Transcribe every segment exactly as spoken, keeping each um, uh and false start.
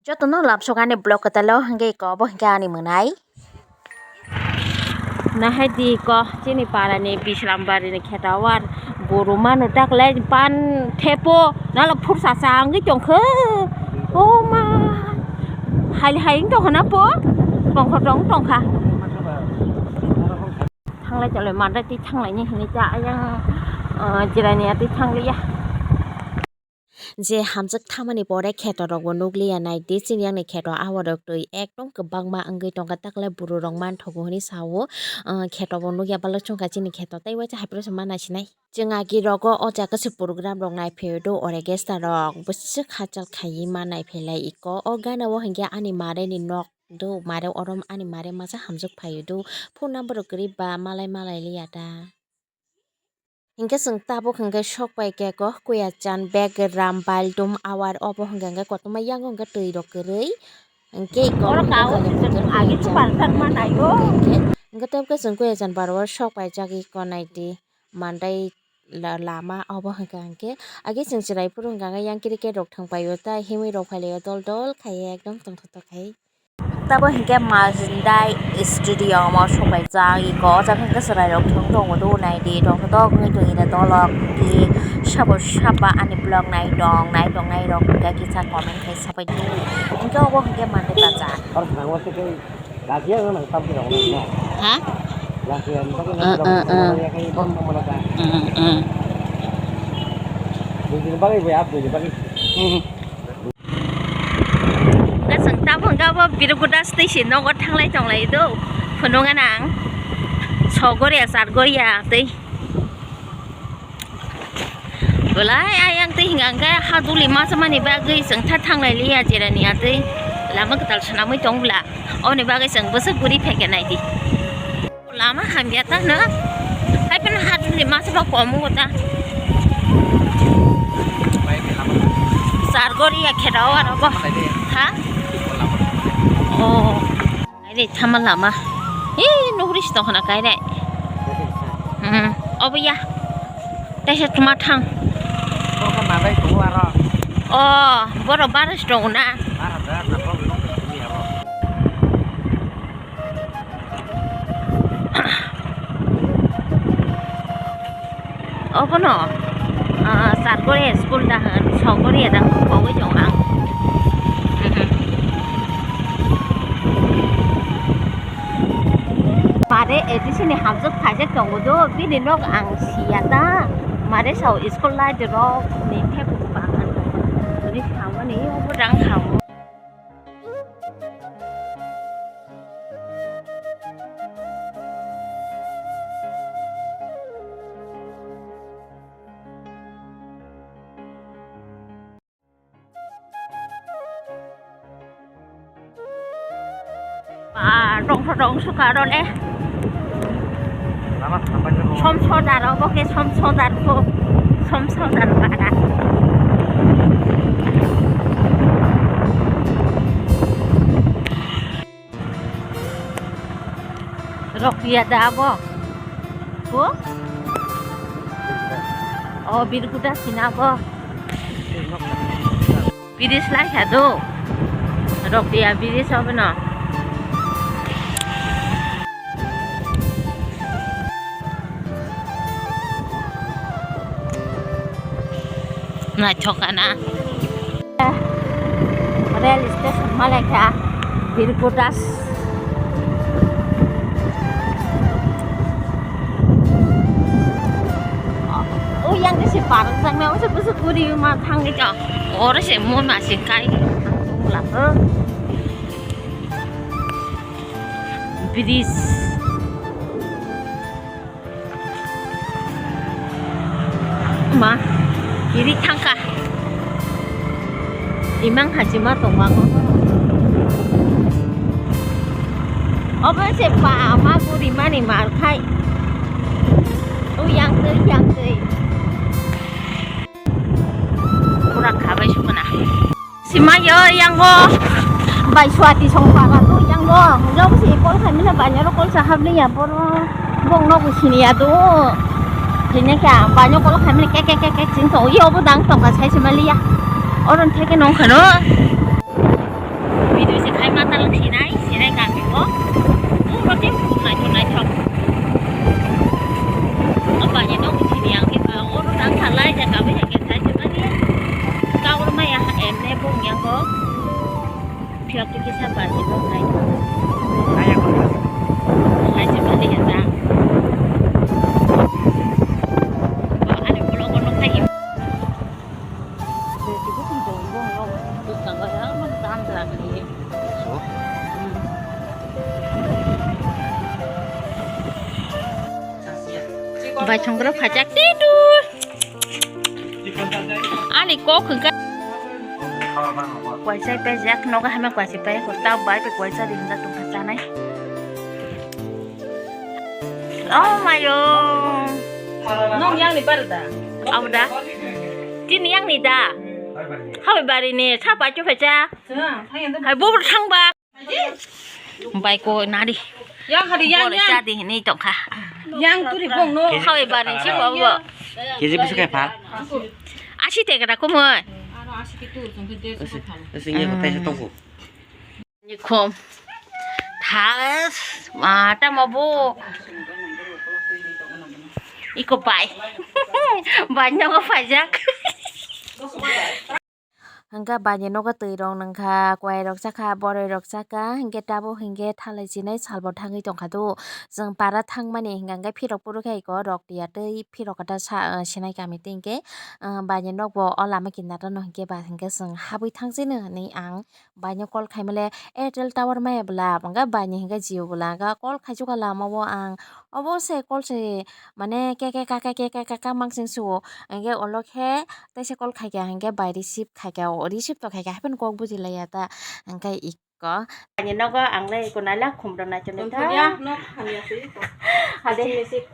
Jotono lamsok ani vlog kwtal o hwnkhe iko obo hwnkhe ani mwnai. Nahai di iko chini para ni Bisram Bari ni kheto o ar buru mano taklai pan thepo nalo phursa cha wngwi tongkho. O ma, hai hai wng tongkha na po? Tongkho tong tongkha. Thanglai chalai mandai twi thanglaini hinwi cha ayang, ah, jirania twi thangliya. Je hamjwk thamani pore kheto rokbo nukliya, nai di chini yakni kheto aborok twi ekdom kwbangma wngwi tongkha, taklai buru rok manthogo hinwi sao. Ah, kheto bo nukya balok chwngkha chini kheto tei waisa hai phano se ma naisinai. Chwng agi rogo o jaga se program rok nai phaio do, orchestra rok bwswk hachal khaiwi ma nai phailai iko. O gana o hinkhe ani mare ni nok do, mare oro ani mare masa hamjwk phaio do. Phone number rok kwrwi ba malai malai liya da. Hinkhe chwng tabuk hinkhe sok pai khe ko Kuyachan Beg Ram Baldum Awar obo hinkhe hinkhe kotorma yango hinkhe twi rok kwrwi. Hinkhe iko oro hinkhe kau gana hinkhe chwng agi Kuyachan super tak ma nai go. Hinkhe, hinkhe tabuk khe chwng Kuyachan baro o sok pai jak iko nai di. Mandai la-, lama obo hwnkha hwnkhe age chwng chwrai phuru hwnkha hwnkhe yang cricket rok thwng paio ta himwi rok phailaio dol dol khaiwi ekdom tongthok tongthok khai. Tabo hwnkhe Mandai stadium o sopaijak iko o jaga hwnkhe chwrai rok thwng tongo do naidi tongthok tongthok wngwi tongwi dolok hwnkhe sabo saba ani vlog nai tong nai tong nai rok hwnkhe kisa comment khai sabai di hwnkhe obo hwnkhe Mandai bazar. Lachiya nang tam kira ko na. Ha? Lachiya nang tam kira ko na. Lachiya kai bom bom na ka. Mm, mm. Dui din bagwi bai ap dui din bagwi. Mm. Kasang tabang gabo biru gudas tei si nogo thanglai tonglai do. Phunung anang. Sogoriya sargoriya tei. Belai ayang tei hinga hwnkhe haduli machamani bagwi chwng tha thanglai liya jerani atwi lama kwtal swnamwi tong bwla. Oboni bagwi chwng bwswk guri phaikhe naidi. Lama hamya ta hwno. Hai phano haduli machama kom wngkha ta. Sargoriya kherao aro bo. Ha? Oh. Aire thama lama. Ee, nugri si tongkhana kaire. Hmm, obo ya. Taisa tuma thang. Boro ma bai tongo aro. Oh, boro bara si tongo na. Bara da na boro nugri si tongo aro. Obono, ah, Sargori school da hwn, Sogori da hwn, kogwi tongo ang. Mhm. Mare A D C ni hamjwk khaijak tongo do, bini nok ang siya ta. Mare sao school lai de rok ni thep bang ang. Ni samani obo rang sao. Ba, rong rong suka role. Lama sampai ke. Som sodar obo ke som sodar ko. Som sodar para. Rok ya da abo. Ko? Oh, birkuda sina abo. Bridge lai kha do. Rok ya bridge obo no. Naithok ana. Rail station malai kha, Birkudas. O yang se parang jang na, o se busu guri ma thang ni to. Oro se mo ma se kai. Bridge. Ma, kiri thangkha. Imang hajima tongma ko. Obo se pa ma guri mani mar khai. O yang twi, yang twi. Pura khabai sukuna. Simayo yango bai swati song para to yango. Jong si call khaimina banyaro call sa habliya boro. Bong no siniya do. Hine kya banyo call khaimina kek kek kek kek sing to. Iyo bo dang tongka sai simaliya. Oron theke nong khano. Yak tu kisa ba je bo khai. Khai je ba le ya ta. Ani vlog o no khai. Bai chongrok phajak titu. Ani kok hwnkha. Kwaisa pejak nogo hame kwaisa pejak ko tau bai pe kwaisa ringjak tongkha chanai. Oh mayo. Nong yang ni bar da? Au da. Tini yang ni da. Hawi bari ni sa pai chu phecha. Hai bo thang ba. Bai ko nari. Yang hari yang yang. Sa di ni tongkha. Yang turi bong no. Hawi bari si bo bo. Keji bisa kai pha. Asi te kata ko mo. Asi, asi yang tai sa tongko. Nikhum. Thas, ma, tamo bo. Iko bai. Bai nogo paijak. Hingke bai ni nogo twi rok nangkha, kwai rok chakha, boroi rok chakha, hingke tabuk hingke thalai chinai salbo thangwi tongkha do. Chwng para thangmani hingka hingke phirok phuru khe iko rok tiya tei phirok kata sa, sinai kami tei hingke, bai ni nokbo o lama kinaro no hingke ba hingke chwng habwi thang sino hinui ang. Bai no call khaimale Airtel tower maya bwla, hwnka bai ni hwnka Jio bwla, hwnka call khaijukha lama o ang. Obo se call se mane keke kaka keke kaka mangsing suo. Hwnke ulo khe teisa call khaikha hwnke bai receive khaikha, o receive to khaikha, hapheno kok bujilaiya ta. Hwnke iko ani nogo ang le iko naila khumrok naichomni ta. Tongthokya, nok hamya se iko. Hade. Message.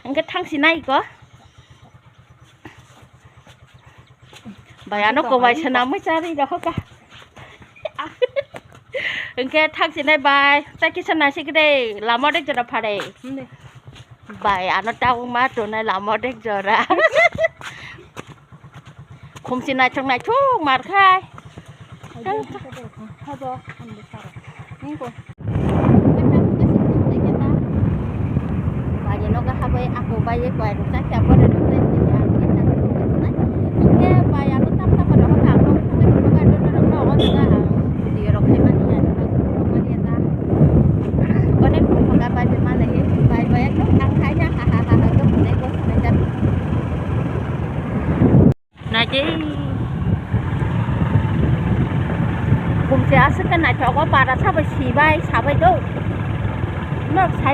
Hwnke thangsi nai iko. Bai, ano kowai swnamwi charwi rokha. Hwnkhe thangsinai bai, tei kisa naisik de, lama dek jora phare. Bai, ano tabuk ma tongnai lama dek jora. Khumsi naithok naithok markhai. Bai nogo habai ako bai bai rok chakya borok rok chakya ang khe chakya rok chaknai. Hingke bai ano tap tap rok ang rok chakya rok chaknai rok no o jaga ang video rok khai mani ya jaga rok mani ya ta. Onek rok jaga bai bai mani bai bai ekdom ang khai ya ha ha ha ha ekdom onek rok chaknai jat. Naidi. Bumse aswk khe naithogo, para sabai sibai, sabai do. Norok sai.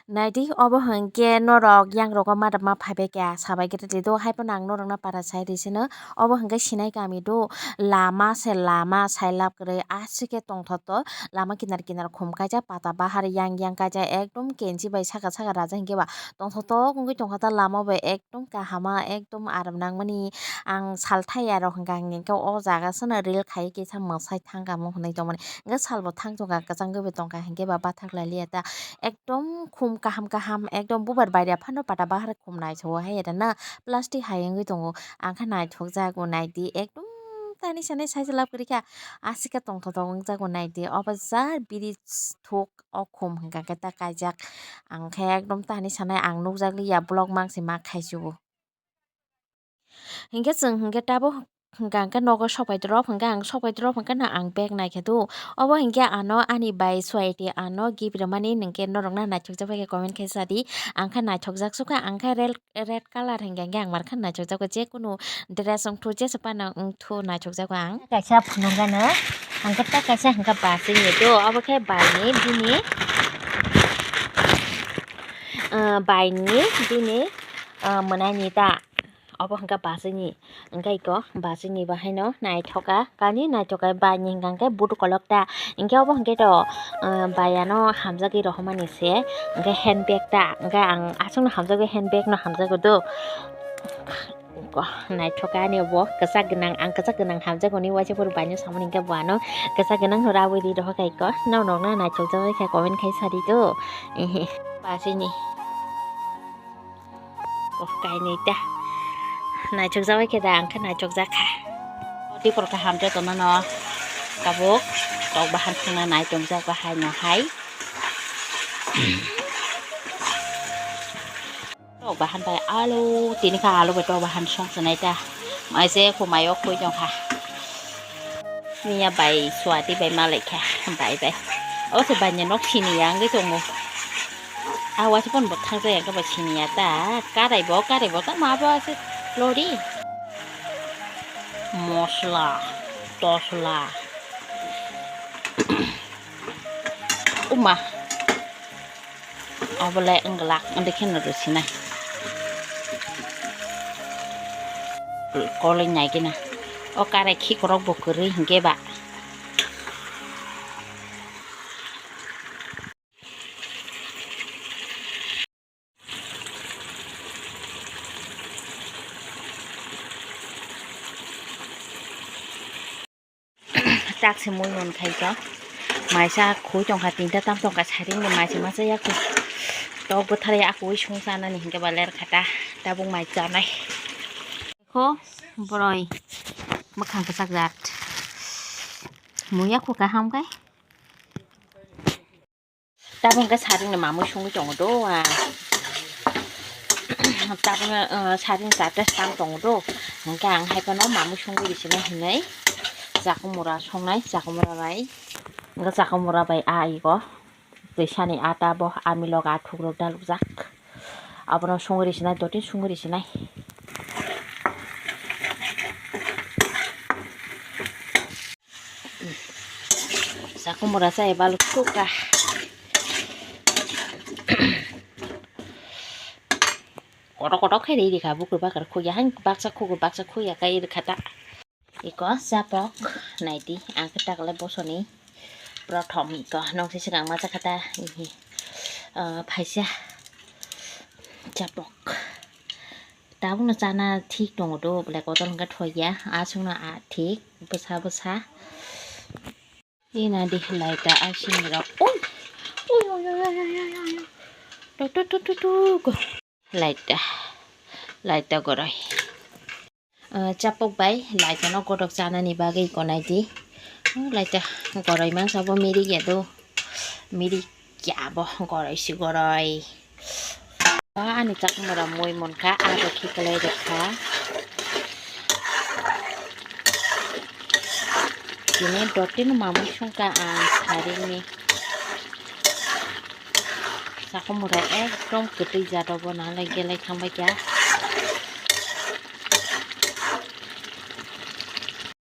Naidi, obo hwnkhe norok yangrogo madama phaibai kha, sabai khe twi do, haiphano ang norokno para sai rw sino. Obo hwnkhe sinai kami do, lama se lama, sailab kwrwi aswk khe tongthokto, lama kinar kinar khum kaijak, pata bahar yang yang kaijak, ekdom kenchi bai saka saka rajak hinkhe ba tongthokto wngwi tongkha ta lama bai ek. Ekdom kahama, ekdom aram nangmani. Ang sal thai ya rok hwnkha hwnkhe o jaga sono reel khai kisa mwsai thang kamo hwnwi tongmani. Hwnkhe salbo thang tongkha, kwchangwi bo tongkha, hwnkhe ba bathak lai liya ta. Ekdom khum kaham kaham, ekdom bubar bai rw phano pata bahar khum naithogo hai rw na. Plastic hai wngwi tongo. Ang khe naithokjak bo naidi, ekdom tani sanai sai se lab kwrwi kha. Aswk khe tongthok tongjak bo naidi. Obo jar bridge thuk o khum hwnkha khe ta kaijak. Ang khe ekdom tani sanai ang nukjak liya vlog mangsi ma khai chubu. Hinkhe chwng hinkhe tabuk hwnkha hwnkhe nogo sokpai drop hwnkhe ang sokpai drop hwnkhe no ang bag naikhe do. Obo hinkhe ano ani bai switi ano gift rwmani hinkhe norokno naithokjak bai khe comment khe sadi. Ang khe naithokjak sukha ang khe rel red colour hinkhe hwnkhe ang mar khe naithokjago, je kunu dress wngthu jesa phano wngthu naithokjago ang. Kaisa phunukgano ang khe ta kaisa hwnkha bachwi ni do, obo khe bai ni bini, ah, bai ni bini, ah, mwnai ni ta, obo hwnkha bachwi ni, hwnkhe iko bachwi ni bo haino naithok kha, kani naithok kha bai ni hwnkha hwnkhe budu kolok ta, hinkhe obo hwnkhe to, ah, bai ano hamjagwi rohormani se, hinkhe handbag ta, hinkhe ang aswkno hamjagwi handbag no hamjago do. Ko, naithok ani bo kwchak gwnang, ang kwchak gwnang hamjak hwnwi waisa phuru baino samani hinkhe bo ano kwchak gwnang no rabwi ri rohor khai ko. Norokno naithokjak bai kha comment khai sadi do. Ehe, bachwi ni. Ko kainwi ta. Naithokjak bai khe da, ang khe naithokjak kha. Tei porkha hamjak tongnano tabuk tok bahan thangna naitongjak bahai no hai. Tok bahan bai alu, tini kha alu bai tok bahan song sanai ta. Mai se khumai o khoi tong kha. Niya bai swati bai malai kha bai bai. O se bai ni nok sini ya wngwi tongo. A waisa pon bo thang jaya wngkha bai sini ya ta. Karai bo, karai bo ta ma bo se lori. Mosla, tosla. Uma. Obo le wng glak, wng khe no rw sinai. Koloi nai gina. O karai khikorok bo kwrwi hinkhe ba. Tak se mui mon khai to. Maisa khui tongkha, tinta tam tongkha, saring ni maisa masa yak. Tok bwthar ya akui sung sana ni hinkhe ba ler khata. Tabuk mai chanai. Kho boroi mwkhang kwchak jat. Mui ya kho kaham kai. Tabuk hwnkhe saring ni mamui sungwi tongo do, ah. Tabuk, ah, saring charta sam tongo do. Hwnkhe ang hai phano mamui sungwi rwsina hinwi chakumura songnai, chakumura bai. Hwnkhe chakumura bai a ego. Twisani ata bo amilok a thukrok dalukjak. Abono sungwi rwsinai, dottin sungwi rwsinai. Chakumura chai baluk sukha. Kotok kotok khe ri rikha bukur bakar khukya, han baksa khukur baksa khukya kai rikha ta. Iko chapok naidi, ang khe takle bosoni prothom iko nongsi swkang ma chakha ta, ah, phaisa chapok. Tabukno chana thik tongo do, belai kotor hwnkhe thoiya, aswkno a thik bwsa bwsa. Ina di laita asini rok. Oi. Oi, oi, oi. Tu, tu, tu, tu, tu. Laita. Laita goroi. Ah, chapok bai laita no godok chanani bagwi konai di. Oh, laita goroi mangsa bo mirik ya do. Mirik ya bo goroi si goroi. Ba ani chakumura mui munkha, abo khiklai rwkha. Tini dottin mamui sungkha ang saringni. Chakumura ekdom kwtwi jat obo, nahalai gelai thangbai kha.